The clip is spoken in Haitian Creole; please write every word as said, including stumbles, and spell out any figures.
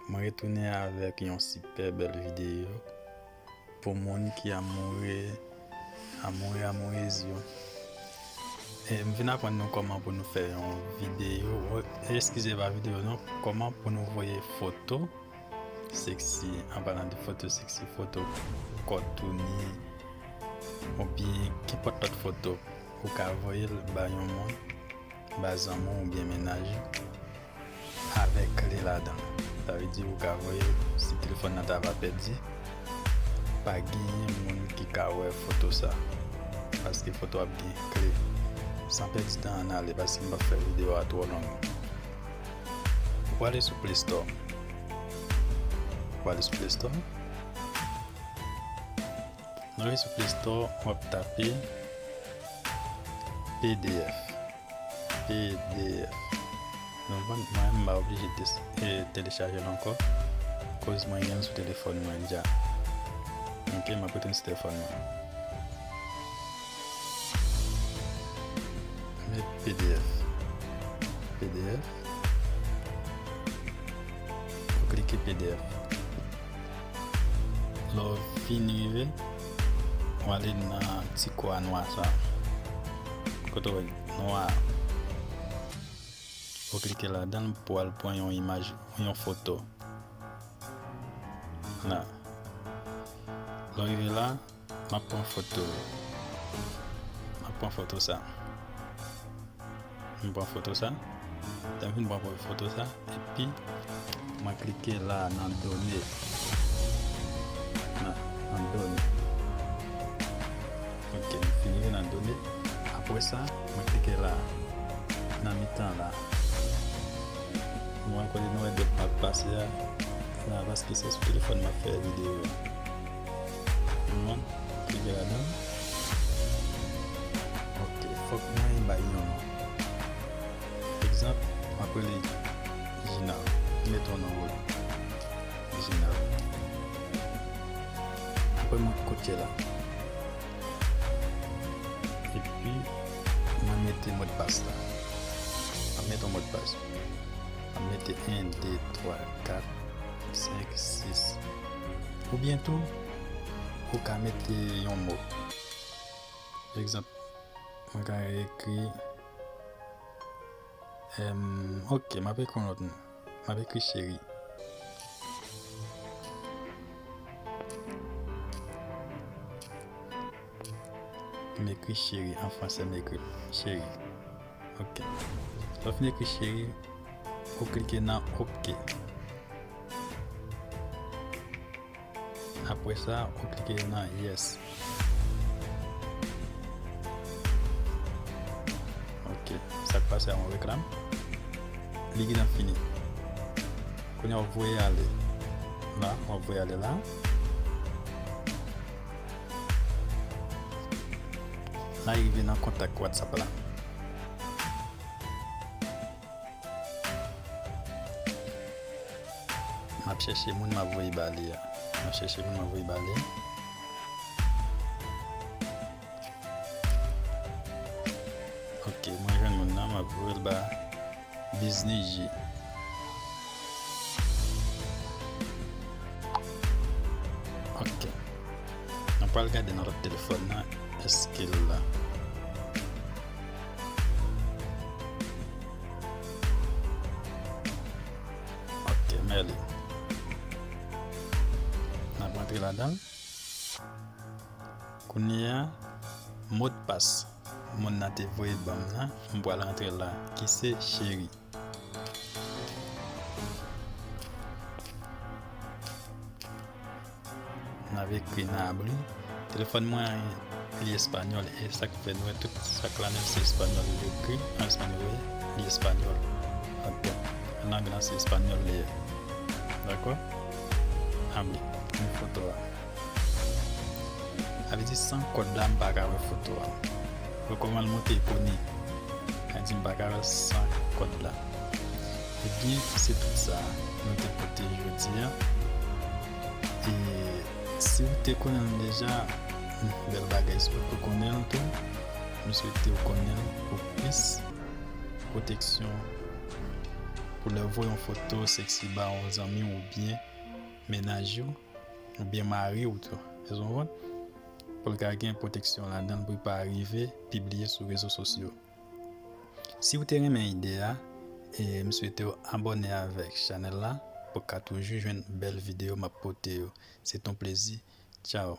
Mwen retounen avèk yon sipè bèl videyo pou moun ki amoure, amoure, amourez yo. E m vin aprann nou kòman pou nou fè yon videyo, eskize, pa videyo non, kòman pou nou voye foto seksi, an palan de foto seksi, foto kò touni, oubyen kenpòt lòt foto ou ka voye l ba yon moun, ba zanmi w oubyen mennaj ou, avèk kle ladan l. Sa vle di ou ka voye l, si telefòn nan ta va pèdi, pa genyen moun ki ka wè foto sa, paske foto ap gen kle. San pèdi tan, ann ale, paske m p ap fè videyo a twò long. Ou ale sou Play Store. Ou ale sou Play Store. Lè w rive sou Play Store, w ap tape P D F. P D F. Nou konprann, mwen menm m pa oblije tes-, e, telechaje l ankò, koz mwen gen l sou telefòn mwen deja. Ok, m ap retounen sou telefòn mwen. Met P D F. P D F. Ou klike P D F. Lè w fin rive, w ale nan ti kwa nwa sa. Kote w wè nwa a. Ou klike ladan l pou w al pran yon imaj, yon foto. La. Lè w rive la, m ap pran foto. M ap pran foto sa. M pran foto sa. Lè m fin pran foto sa, epi mwen klike la nan done. La, nan done. Ok, m fin rive nan done. Apre sa, mwen klike la, nan mitan la. Mwen kote nou wè dòt m ap pase a, la, paske se sou telefòn m ap fè videyo a. Mwen klike ladan. Ok, fòk mwen bay yon non. Egzanp, m ap rele Gina. Meton non wi. Gina. Apre mwen kote la. Epi, mwen mete modpas la. Mwen mete yon modpas. Mwen mete en, de, twa, kat, senk, sis. Oubyen tou, ou ka mete yon mo. Egzanp, mwen ka ekri, em, ok, m ap ekri yon lòt mo. M ap ekri cheri. M ekri cheri, an fransè m ekri cheri. Ok. Lè w fin ekri cheri, ou klike nan ok. Apre sa, ou klike nan yes. Ok, sa k pase a yon reklam. Li gentan fini. Kounye a w ap voye ale. La, w ap voye ale la. La, li rive nan kontak WhatsApp la. M ap chèche moun m ap voye ba li a. M ap chèche moun m ap voye ba li a. Ok, mwen jwenn moun nan, m ap voye l ba Bizniji. Ok. Nou pral gade nan lòt telefòn nan, èske l la. Ok, mèli. N ap rantre ladan l. Kounye a, modpas moun nan te voye ban m nan, m pral rantre la, ki se cheri. N ap ekri nan abri. Telefòn mwen an, li espanyòl, e sa k fè nou wè tout sa k ladan l se espanyòl, li ekri an espanyòl, wi, li espanyòl. Donk, lang lan se espanyòl li ye. Dakò? Abri. Men foto a. Sa vle di san kòd la, m pa ka wè foto a. Fò kòman l monte koni. Sa di m pa ka wè l san kòd la. Ebyen, se tout sa nou te pote jodi a. E si w te konnen l deja, bèl bagay. Si w poko konnen l tou, m swete w konnen l pou plis pwoteksyon Pou lè w voye yon foto seksi ba yon zanmi w oubyen mennaj ou, oubyen mari w tou. Èske w konprann? Pou l ka gen pwoteksyon ladan l, pou l pa rive pibliye sou rezo sosyo. Si w te renmen ide a, e m swete w abòne avèk chanèl la pou w ka toujou jwenn bèl videyo m ap pote yo. Se t on plezi. Tchao.